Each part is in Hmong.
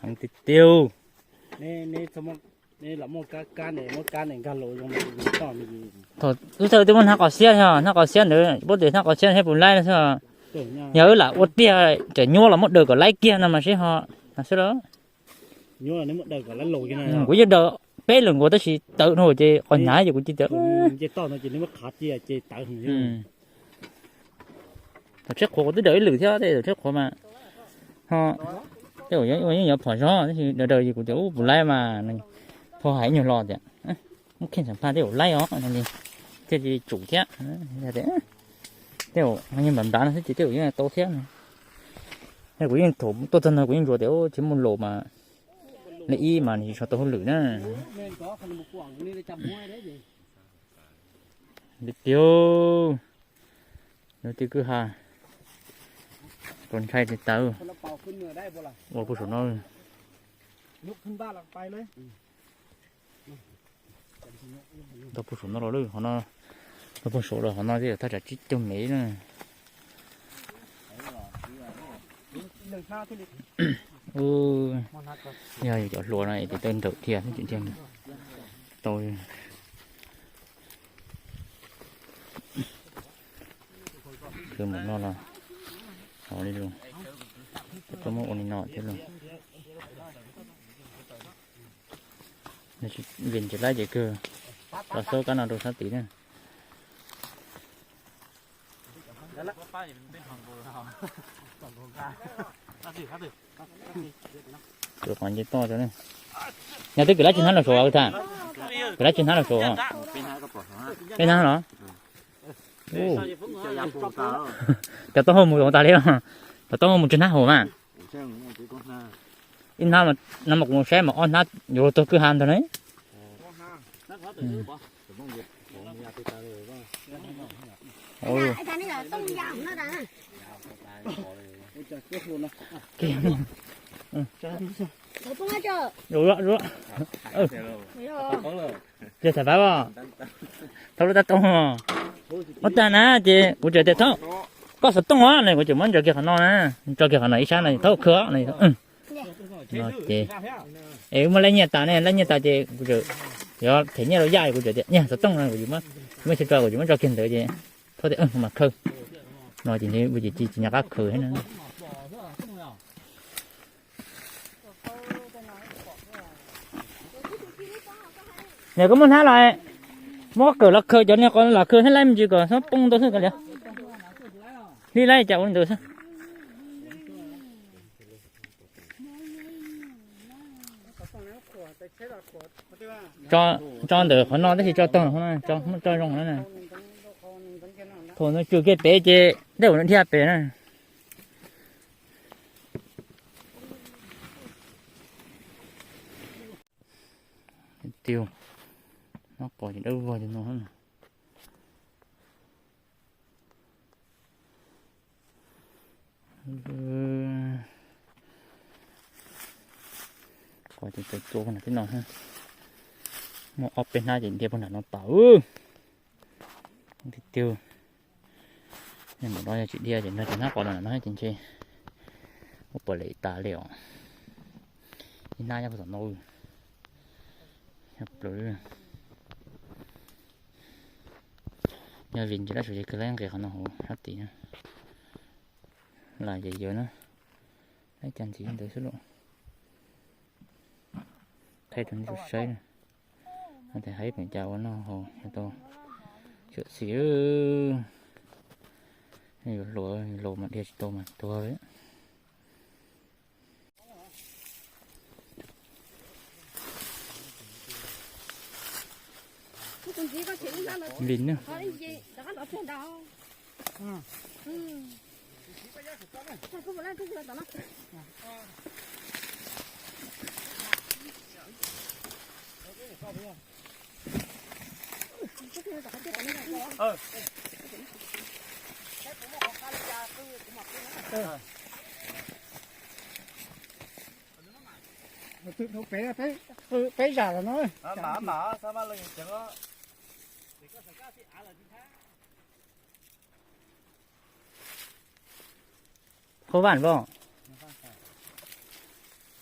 Heev tiag tiag. Thaum lub sij hawm twb muaj hnab qos xiab, hnab qos xiab ntawd puab tias hnab qos xiab thiab puas laib no xwb. Yog wb lam ua tiag tseem nyuaj los muab daws kom laib kiag no mas sib ho xwb los. Kuv yeej daws peb lwm nkaus tab sis tawv no ces qos hnyav ces kuv cia li tawv. Thaum tsheb qhuav kuv twb daws ib lwm thiab, thaum tsheb qhuav mas ho tej zaum yeej yuav phom zog tab sis daws daws ces kuv tias ub puas laib mas nws phauj hais ib nyuag lo tias muab kheej xam phaj tej zaum laib os no li thiaj li tsum thiab. Tej zaum yeej npam npav no xwb ces tej zaum yeej tau thiab no. Kuv yeej thaum tuaj txog no kuv yeej ntsuas tias tsis muaj laus mas li ib mas nws tsis tshua tau hauj lwm na. Li tiag, lub tij kwj ha, tau ntshai tsis tawv. Ua puag saum no, tau puag saum no los lawm, qhov no, tau puag saum los qhov no twb yog thaj tsam tsib caug mev na. Yog cov hluas no es tes taw nrawm dhia thiab tsis dhia tau. Tus mus no los hauv li los, koj muab ua li no thiab los. Vim tsis laib ces kawg, los xauj kab no rau sab tid na. Tus qhov nce toj rau ne. Nyob twb kwv lab tsis hnab los saud tham, kwv lab tsis hnab los saud. Peb hnab los. Cov taub hau mus zoo tas li, cov taub hau mus tsis hnab hauv mas. Ib hnab no mas kuv saib mas ob hnab yuav luag tug kwj ha ntag ne. Ces tham pab os, thaub lub tab tooj, muab tag na ces kuv tseem tias thaub, koj xov tooj os ne, kuv tseem muab ntso kiag qhov no na, ntso kiag qhov no ib sab no thaub khwv os no ces, es muaj laj nyiaj tas ne, laj nyiaj tas ces kuv tseem yuav them nyiaj rau yaj, kuv tseem tias nyiaj xov tooj no kuv tseem muab, muab tso, kuv tseem muab tso kiag ntawd ces thaub tias mas khawb no ces nws ua ces tsis nco qab khawb thiab na. Yog koj muaj hnab los, muab kawm los khaws cov niag qos los khaws thiab laib me ntsis kom xob poob ntau xwb ko li. Hlib laib cas ua li ntawd xwb. Tso ntawm qhov no tab sis tso tag, muab tso zoo na. Thaum nws tsum kiag pem ces tej zaum nws dhia pem na. Tiu, noj qos ces dawb vog li no. Qos ces txaus txua puag nram teb no, muaj ob peb hnab ces dhia puag nram no tas. Tiu, tus no yog tsis dhia ces nrog cov hnab qos no no ces ntshe ua puas lem tas li os. Ib hnab nyob puag tom no. Yog vim ntsis lab suav ces kawg lab nqis qhov no hauv sab tid na. Lam yam yawg na, laib cag ntxiv ntawd xwb lauj. Thaij rau nej tau saib na. Tes haib pem cas ua noj haus yog tau tshwm sim. Yuav hluas, yuav laus mas dhia tsis tau mas tuag li. Vim na. Peb zam no. Khub vaj npauj.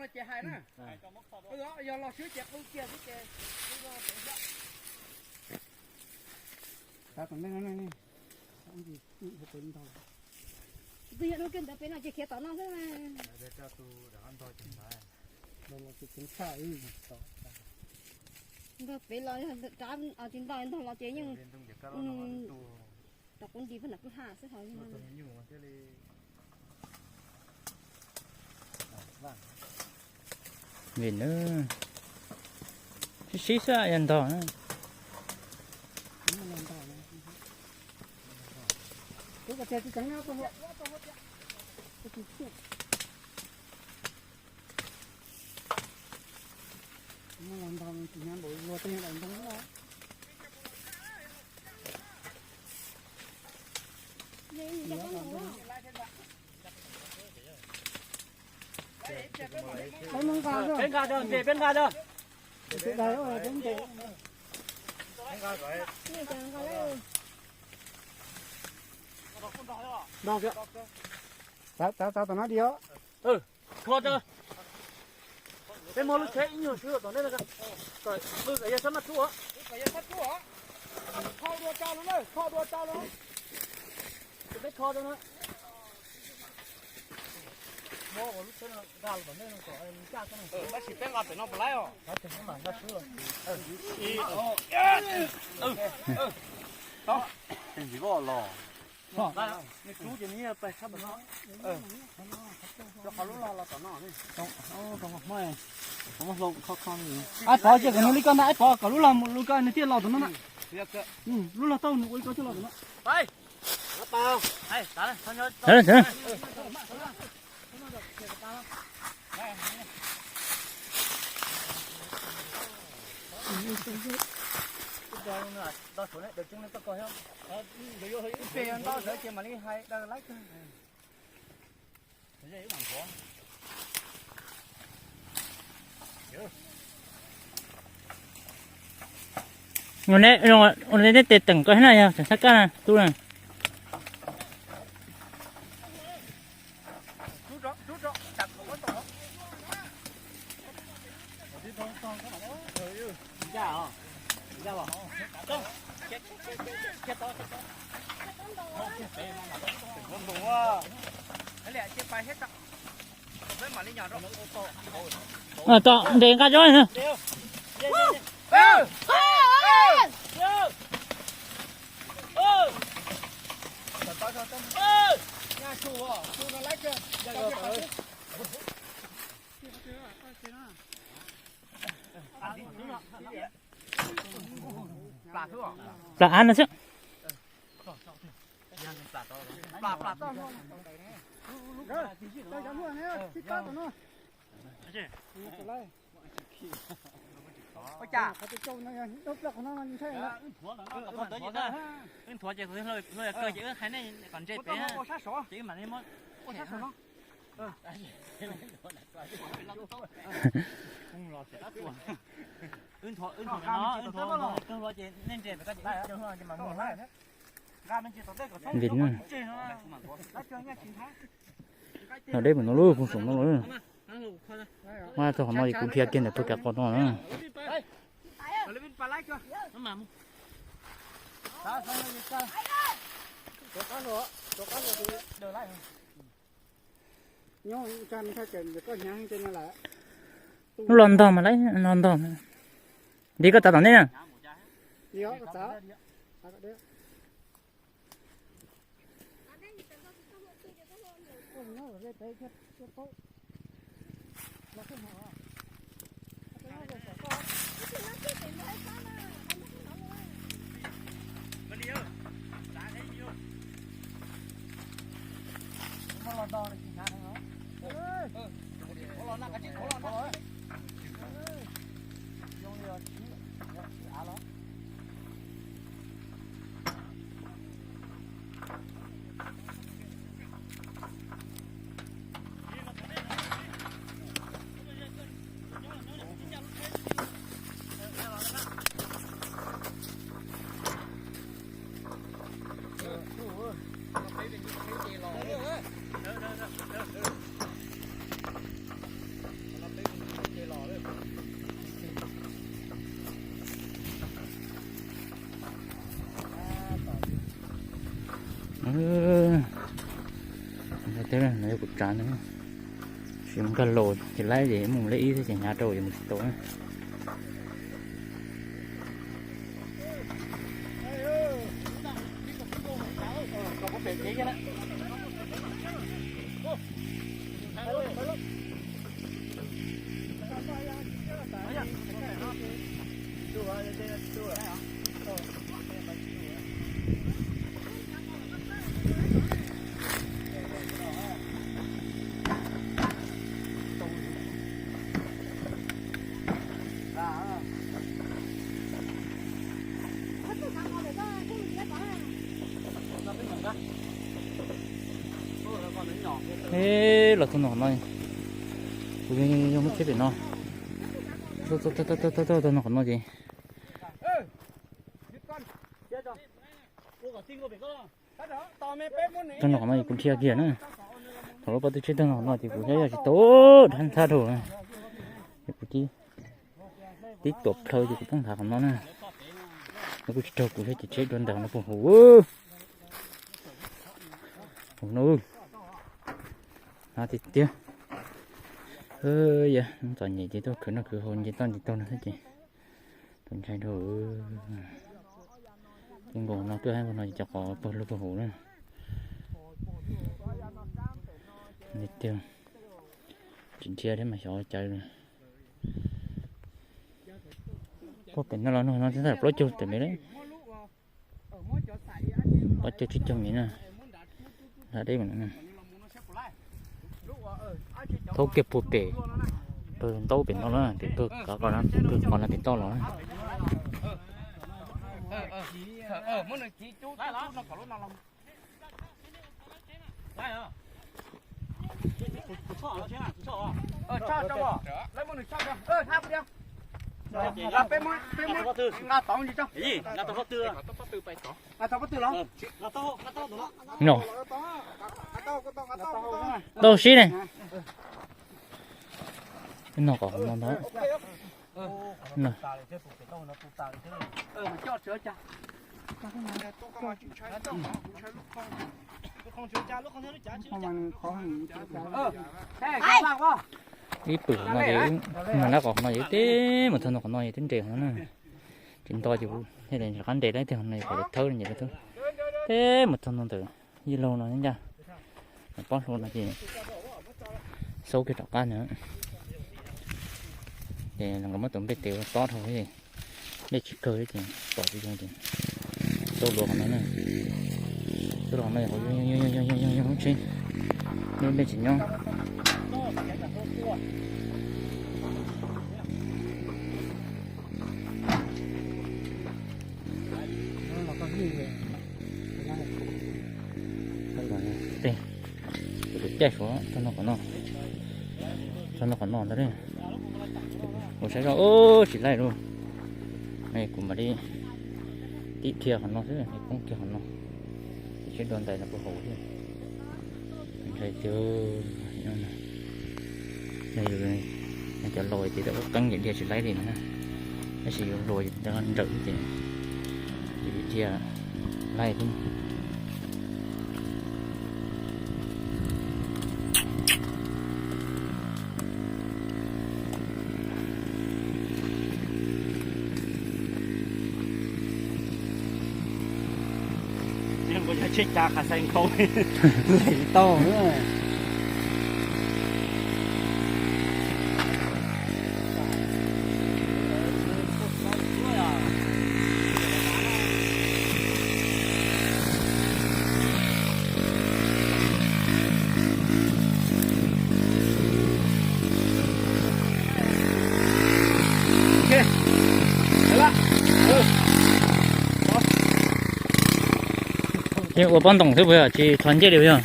no ces hais na. Yog los swb ces qw kiag xwb ces. Tus yog dhau kiag ntawd pem no ces khiav tom no xwb na. Ntawd pem los rab tsis ntog ntog los ces yeej rau qub nti pab nram kwj ha xwb hos. Vim nws sib sib xwb yog ntog na. Peb nqa, peb nqa, peb nqa. Txav, txav tom no di os. Kho, peb muab lub tsheb ib nyuag swb tom nej, kom qw kom yog sab maj rub os. Kho dua tso no, kho dua tso no. Peb kho rau no. Muab lub tsheb no nqa los tom nej no kom ncaj. Tab sis peb nqa pem no puas laib os? Nqa swb los. Ntxiv los. Nws rub ces nws yeej pais tshab pem no. Rau qhov lub lag los tom no. Aib Pov, cia kom nws li ko ntag, Aib Pov, kom lub lag mus li ko nws thiaj los tom no na. Lub lag tau nws ua li ko thiaj los tom no. Ib pliag ntau sawv ces mam li hais daws laib kawg. Ua nej tes teem ko thiab na, yog tseem sab kaj na, tub na. Tom nres nqa cov na. Plam av no xwb. Wb nthuav ces kuv hlua kaw ces wb hais nej kom ntse pem, ces wb mam li muab ua sab saud no. Wb nthuav, wb nthuav no, wb nthuav no, kawg hlua ces nej ntse pem ko ces wb cia hlua ces mam mus. Vim no deb mus no lub pug saum no los. Mas txog qhov no ces kuv dhia kiag ntawm tug kav qos no na. Lub los ntog mas lawm, los ntog. Ntiv koj txav tom nej na. Teb no yog kuv tsav ntag, tsis nkag los ces laib ces mus leb ib thiab ces hnyav rau ces mus tsis tau na. Eb, los txog no qhov no, kuv yog muab tsheb pem no, txog no qhov no ces tag no qhov no ces kuv dhia kiag na. Thaum lub pob tw tsheb tag no qhov no ces kuv thiab yog tsis tau, dhab ntxhab dhau. Ces kuv tib tuam plhaw ces kuv poob nthav qhov no na. Kuj tsis raug kuv thiab ces tsheb dua ntawm no puag hauv. Hauv no, hnyav tiag tiag. Yog txom nyem ces tuaj khwv noj khwv haus nce toj nce taug no thiab ces txaus ntshai dhau. Twb nkaus no tuaj hab no ces cov qos puag lug puag hauv na. Tiag, tsis dhia thiab mas xyov cawv. Puag pem no los no twb tau plaub caug tawm li, plaub caug tsib caug miv na. Deb, thaub kiag puag pem, pawg ntaub pem no na, pem pawg qos, pem pawg qos no pem toj los na. No, tau sib ne. No qhov no ntag. Ib pwm no ces, no lab qhov no ces, teb mus txog no qhov no ces twb nres qhov no na. Tsis nto ces kuv thiaj li rov qab nres dab tiag qhov no ces kom lawv thawb ces lawv thawb. Teb mus txog no ntawm yij laug no ncaj, pob hluas no ces xaub kiag rov qab na. Ces nkawd muab tus nplej tes tob dhau, nplej tsis kawg ces pom tsis zoo ces xaub luas qhov no na. Xaub luas qhov no yog qhov yoog yoog yoog lub tsheb, nplej tsis nyob. Tej, kuv tus caij suav txog no qhov no, txog no qhov no ntag. Kuv saib zoj tsis laij lawm, kuv mam li tib dhia qhov no xwb, poob kiag qhov no, ces tsheb dua ntais no puag hauv thiab. Ntshai tiag. Yog yus cov laus ces tau qeeb ces dhia tsis laij li no na, tab sis yus hluas yus nrawm ces yus dhia laij thiab. Tsheb cav qas xais nkaus, lem tau. Ces ua pob ntoos xwb puas yog tsis txhos ncej li puas yog?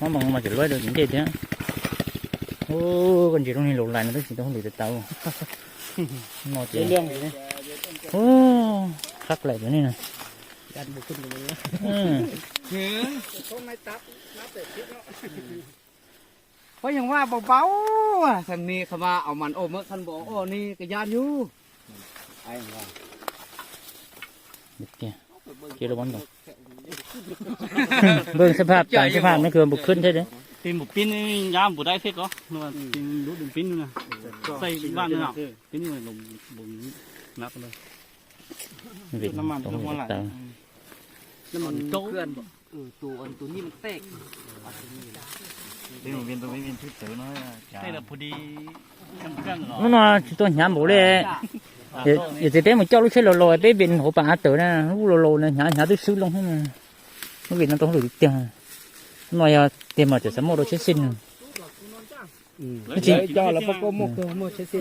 Pob ntoos mas tseem luab rau tsis ncej thiab. Koj ntsia zoo li laus lais no tab sis tau hauj lwm tau tau. No ces khab laim tus nej na. Pab yeej vaj npau npau, xam ni qhov mas au mas au mab khab npau au ni kab yab yug. Cia lub pob ntoos. Npawg xab phaj tas xab phaj no kws npus khwb thiab. Tes npus pib nyab npus dai thiab ko, tes lub npus pib no, xaij vaj no, pib no, vim tau. Lub no tsis tau hnyav npaum li. Yog txiv peb mus coj lub tsheb laus laus peb vin hauv pas av tawm na, lub laus laus na hnyav hnyav twb swb loo xwb. Lub vin no tau hauj lwm tiag tiag. Lub no yog tiag mas tseem xav muaj dua tsheb xij. Ib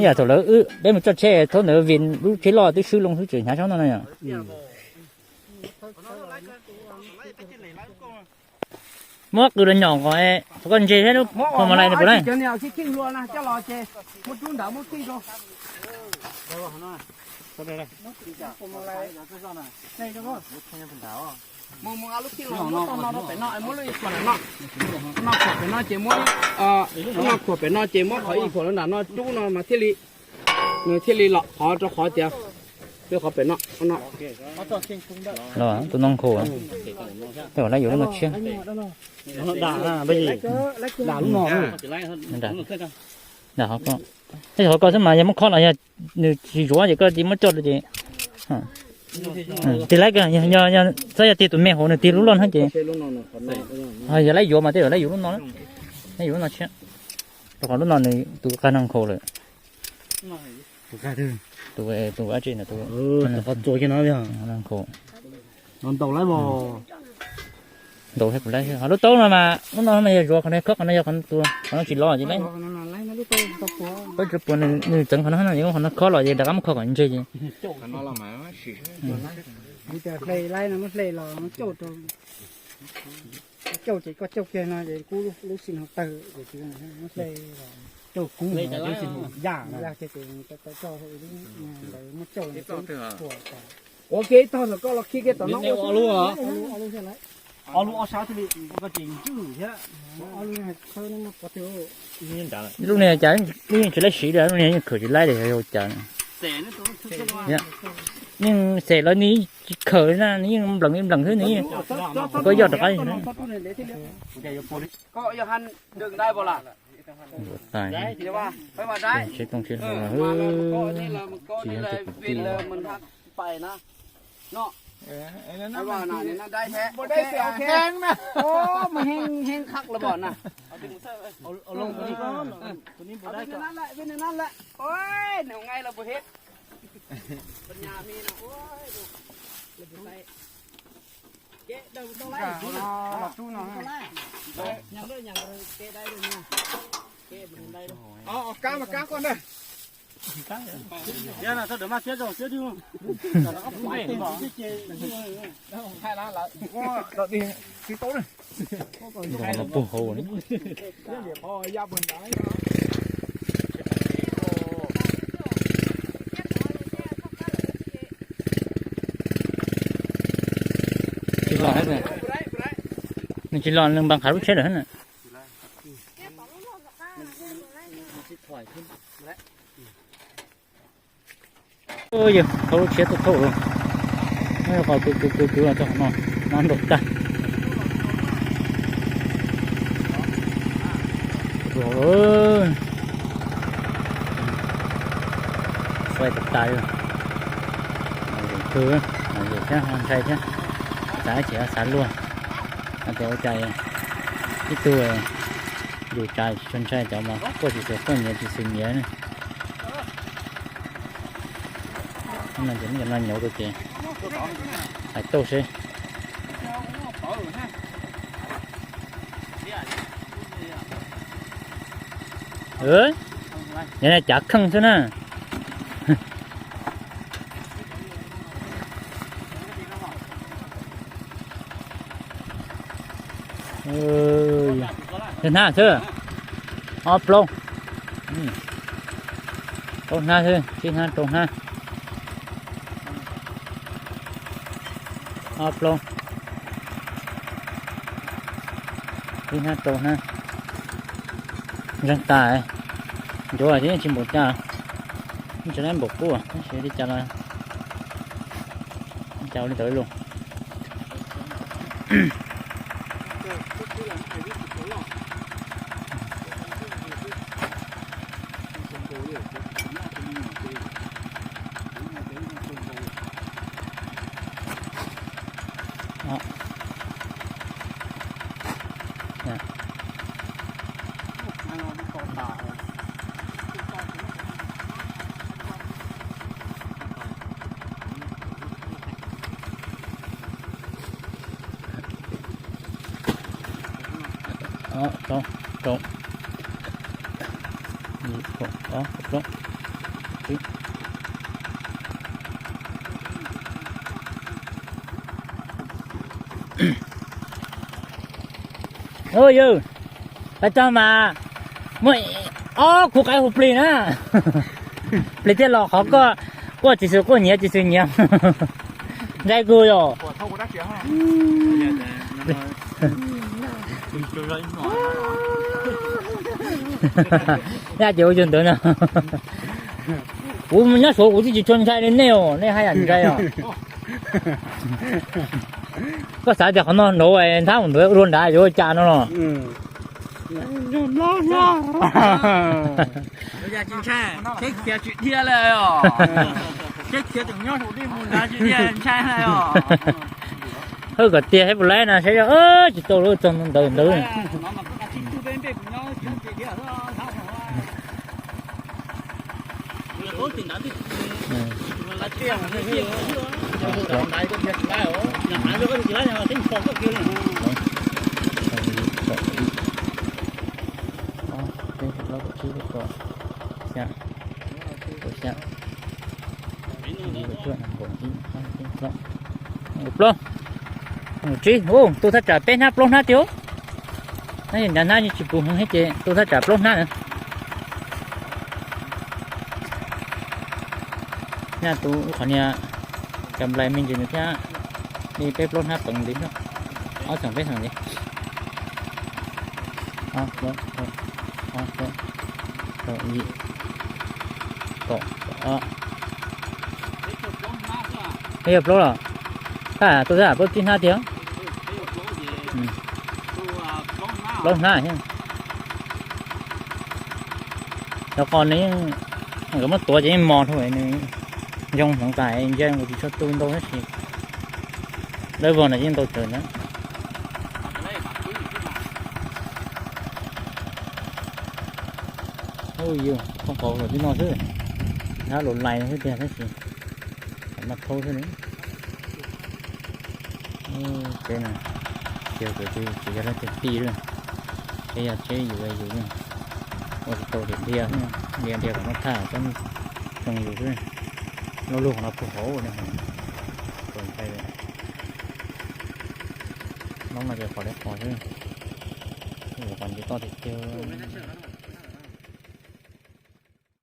yam thaum lawv wb peb mus coj tsheb thaum ntawd vin lub tsheb loj twb swb loo xwb tseem hnyav tshaj no na yom. Muab qws los nyom kom, qhov koj ntse thiab lub phom mas lais nws puas lais. Muab lub ib khuam no, no khuam pem no ces muab, no khuam pem no ces muab qhov ib khuam no nram no cub no mas thiaj li, nws thiaj li los qhov rau qhov tias, qhov pem no, no. Tus no nkhaus, tej zaum lawv yuav lub no tshiab. Tej zaum qhov ko xwb mas yog muab khob los yog nws tsis zuav ces koj tig muab coj rau ces tig laib kawg, yog txhob yog tig tus me hauv nws tig lub loj na ces yog laib yuav mas tej zaum laib yuav lub no, laib yuav lub no tshiab. Rau qhov lub no nws tus qag no nkhaus lawm. Tus ab tsi no, tus qhov txua kiag no nkhaus. Ntaus lawm, ntaus thiab puas laib. Ho lub taub no mas lub no mas yog zuav qhov no, khob qhov no yog qhov tus, qhov no tsis los ces laib. Pab tsuas puas nws txeev qhov no, qhov no khob los ces rov qab muab khob kom ntse ces. Cauj ces koj cauj kiag no ces kub lub xim no tawg ces hle, cauj kub, yaj, yaj kiag ces tau coj ntawd muab cauj. Ua kiag ib tog txog koj los khi kiag tom no. Ob lub, ob sab thiaj li, koj ces ntswj thiab. Lub niag cas lub yeej tsis laib siv li, lub niag yeej khawm tsis laib li, yog ua cas. Yeej xem los nws tsis khawm na, nws yeej nplees nplees xwb, nws yeej, koj yoj rov qab. Tsis yog tus pais na. No, heev heev qhab los pom na. Nws nqaij los puas hev. Kab mas kab koj na. Puag hauv. Tsis los, nws tsis los, nws npaj qhov lub tsheb lawm na. Yog hauv lub tsheb tuaj thauj lawm. Qhov kwv kwv kwv kwv los txog qhov no, nab ntaus tag. Fais tas tas li. Yus thiab ho ntshai thiab, xav tsis xav luag. Hais tias ua cas ib tug yus tsav tsis tshua ntshai cov mas quaj tsis xav quaj, nyiav tsis xav nyiav ne. No ces muab cov no nyuv rau ces hais tauj seb. Yog cav kheej xwb na. Hnab xwb, ob plaub, plaub hnab xwb, tsib hnab rau hnab, ob plaub, tsib hnab rau hnab. Ntseeg tas, ncuav thiab yeej tsis npaum cas, yeej tsis laib npaum qub tab sis li cas los cas ua li ntawd lauj. Ob, plaub, kaum, yim, kaum ob, kaum plaub. Yawg, pais txog mas muaj ob khub qaib hu plig na. Plig thiaj los qhov koj, koj tsis xwm quaj nyiav tsis xwm nyiav. Ntshai kawg yom. Yaj ces ua yog ntawd na. Kuv nyob Suav kuv twb tsis tshua ntshai li nej os, nej haj yam ntshai os. Koj xav tias qhov no nrov nthab mus ntawd ua dua nrad yuav ua cas no los. Tsheb khiav tsis dhia li os. Tsheb khiav tseem nyob saum dej mus nrad tsis dhia ntshai li os. Hawj kom tiag saib puas laib na saib tsis tau lawm txog ntawd ntawd. Plaub, tsib, tu thaj tsam peb hnab plaub hnab tiag. Hnab nrad hnab tsis puv heev thiab ces tu thaj tsam plaub hnab na. Nyaj tus qhov niag cov nplais me ntsis nws thiab, li peb plaub hnab peev ntxiv, ob xeem peb xeem ntxiv. Ob, plaub, ob, plaub, kaum yim, kaum ob. Peb yog plaub los? Thaj tu thaj tsam plaub tsib hnab tiag. Plaub hnab thiab. Cov qos nws yeej, nkawd muab tuav ces yeej mos dhau, nws zoo hmoov tas ntsia nkaus tsis tshua tu ntau tab sis dawb vog no yeej ntau tsawg na. Ub, yus thooj qos los tib no xwb, hnab los lais xwb tiag tab sis maj thaub xwb. Tsev no, tsev kuv tsis yog leej twg tij lawm, tsev yog tsev yus yus, ua tsis tau ces dhia, dhia dhia kom muab thaj txhob tsoo yus xwb. Lub lug qhov no puag hauv, ntshai, noob no ces qos li qos xwb, qos nce toj tiag tiag.